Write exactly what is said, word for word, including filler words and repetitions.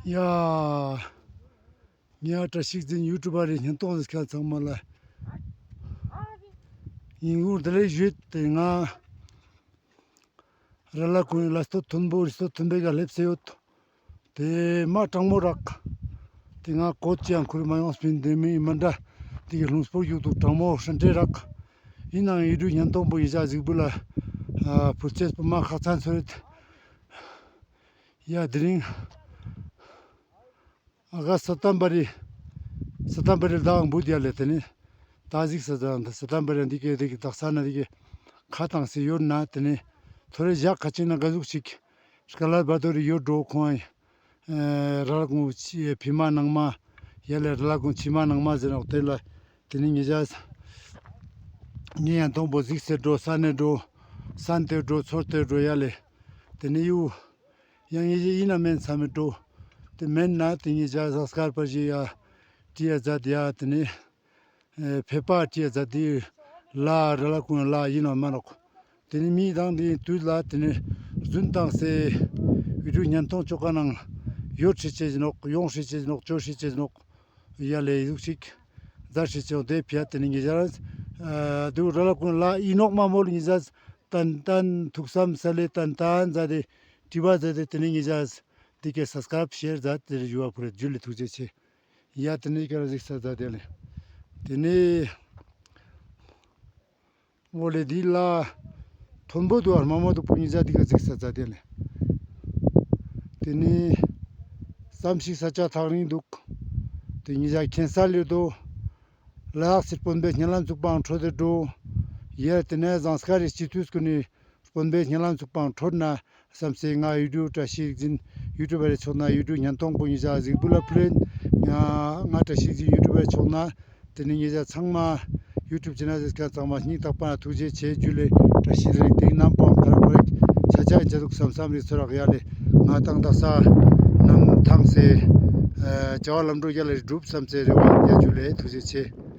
ཡ། ངའི་བཀྲ་ཤིས་འཛིན་ཡུ་ཊུབ་པར་ཉན་ཐོང་ཟེར་ཁན་ཚང་མ་ལ་ཡིན་གུར་བདེ་ལེགས་ཞུས་ཏེ། ང་ར་ལ་ཀུན་ལ་སྟོད་མཐོན་པོ་རི་སྟོད་མཐོན་པོའི་ཀ་སླེབས་སེ་ཡོད། ཏེ་མ་གྲང་མོ་རག། ཏེ་ང་ཀོཊ་ཅིག་ཡང་ཁུར་མ་ཡོངས་པིན། ཏེ་མི་མ་འདྲ་ཏེ་གི་ལུང་སྤོར་ཡུག་ཏུ་གྲང་མོ་ཧྲན་ཏེ་རག། ཡིན་ནའང་ཡུ་ཊུབ་ཉན་ཐོང་པོ་ཡི་ཞག་གཟིགས་འབུལ་ལ་ཕུལ་ཅེས་པོ་མ་ཁག་ཚན་ཚོད། ཡ་དེ་རིང་ཨ་ག་སེབ་ཊེམ་བར་རི་སེབ་ཊེམ་བར་རི་ལ་དྭགས་བུད་ཡ་ལེ། ཏེ་ནེ་ད་གཟིགས་ས་ད་སེབ་ཊེམ་བར་རི་འདི་ཀའི་འདི་ཀའི་དག་ས་ན་འདི་ཀའི་ཁ་བཏང་སེ་ཡོད་ན། ཏེ་ནེ་ཐོ་རེ་ཞག་ཁ་ཅིག་ན་ག་ཟུག་ཅིག་སྐལ་བ་དོ་རི་ཡོད་འགྲོ་ཁོང་། ཨེ་ར་ལ་ཀུང་ཕི་མ་ནང་མ་ཡ་ལེ་ར་ལ་ཀུང་ཕི་མ་ནང་མ་ཟེར་ནོག། ཏེ་ལ་ཏེ་ནེ་ཉེ་ཞག་ཉེ་ཡང་དོང་པོ་གཟིགས་སེ་འགྲོ་ས་ནེ་འགྲོ་སན་ཏེ་འགྲོ་ཚོར་ཏེ་འགྲོ་ཡ་ལེ། ཏེ་ནེ་ཡུ་ཡང་ཉེ་ཞག་ཡིན་ན་མེན་ས་མེད་འགྲོ། ཏེ་མེན་ན་ཏེ་ཉེ་ཞག་ཟངས་དཀར་པར་ཞིག་ཡ་ཏི་ཡ་ཛད་ཡ་ཏེ་ནེ་ཨེ་ཕེ་པ་ཏི་ཡ་ཛད་དི་ལ་ར་ལ་ཀུང་ལ་ཡིན་ནོག་མ་ནོག། ཏེ་ནེ་མི་དང་ཏེ་དུས་ལ་ཏེ་ནེ་རྫུན་བཏང་སེ་ཡུ་ཊུབ་ཉན་ཐོང་ཅོ་ཁན་ནང་ཡོད་ཤེས་ཅེས་ནོག། ཡོང་ཤེས་ཅེས་ནོག། ཅོ་ཤེས་ཅེས་ནོག། ཡ་ལེ་ཡུག་ཅིག་ཛད་ཤེས་ཅེས་ནོག། ཏེ་ཕི་ཡ་ཏེ་ནེ་ཉེ་ཞག་ཨ་དུ་ར་ལ་ཀུང་ལ་ཡིན་ནོག་མ་མོལ། ཉེ་ཞག་ཏན་ཏན་ཐུགས་བསམ་སལ་ལེ་ཏན་ཏན་ཛད་དེ་དྲི་བ་ཛད་དེ་ཏེ་ནེ་ཉེ་ཞག་འདི་ཀའི་སབ་སི་ཀ་རབ་ཤེར་ཛད་དེ་ཞུ་བ་ཕུལ་ལེ། ཇུ་ལེ་ཐུགས་རྗེ་ཆེ། ཡ་ཏེ་ནེ་ཀ་ར་གཟིགས་ས་ཛད་དེ་ལེ། ཏེ་ནེ་འོ་ལེ་འདི་ལ་མཐོན་པོ་དུ་བར་མ་མོ་དུ་པོ་ཉེ་ཞག་འདི་ཀ་གཟིགས་ས་ཛད་དེ་ལེ། ཏེ་ནེ་ཙམ་ཞིག་ས་ཆ་ཐག་རིང་དུག། ཏེ་ཉེ་ཞག་ཁྱེན་ས་ལེ་དོ་ལ་དྭགས་སི་དཔོན་པོའི་སྙན་ལམ་ཚུགས་པའང་འཕྲོད་དེ་འགྲོ། ཡ་ཏེ་ནེ་ཟངས་དཀར་རི་སྤྱི་འཐུས་ཀུན་ནི་དཔོན་པོའི་སྙན་ལམ་ཚུགས་པའང་འཕྲོད་ན་བསམ་སེ་ང་ཡུ་ཊུབ་བཀྲ་ཤིས་འཛིན་ཡུ་ཊུབ་པར་ཆོག་ན་ཡུ་ཊུབ་ཉན་ཐོང་པོ་ཉེ་ཞག་གཟིགས་འབུལ་ལ་ཕུལ་ལེ། ང་ང་བཀྲ་ཤིས་འཛིན་ཡུ་ཊུབ་པར་ཆོག་ན་ཏེ་ནེ་ཉེ་ཞག་ཚང་མ་ཡུ་ཊུབ་ཆེ་ནལ་ཟེར་ཁན་ཚང་མ་སྙིང་ཐག་པ་ནེ་ཐུགས་རྗེ་ཆེ། ཇུ་ལེ་བཀྲ་ཤིས་ཚེ་རིང་ཏེ་ནམ་པོ་ཁ་རག་ཁོ་རེ་ཆ་ཆ་ཡིན་ཆ་དུག་བསམ་བསམ་རིག་ཚོར་རག་ཡ་ལེ། ང་ཏང་དག་ས་ནམ་ཐང་སེ་ཨ་བྱ་བ་ལམ་འགྲོ་རྒྱ་ལ་རི་སྒྲུབ་བསམ་སེ་རེ་བ་ཡ། ཇུ་ལེ་ཐུགས་རྗེ་ཆེ།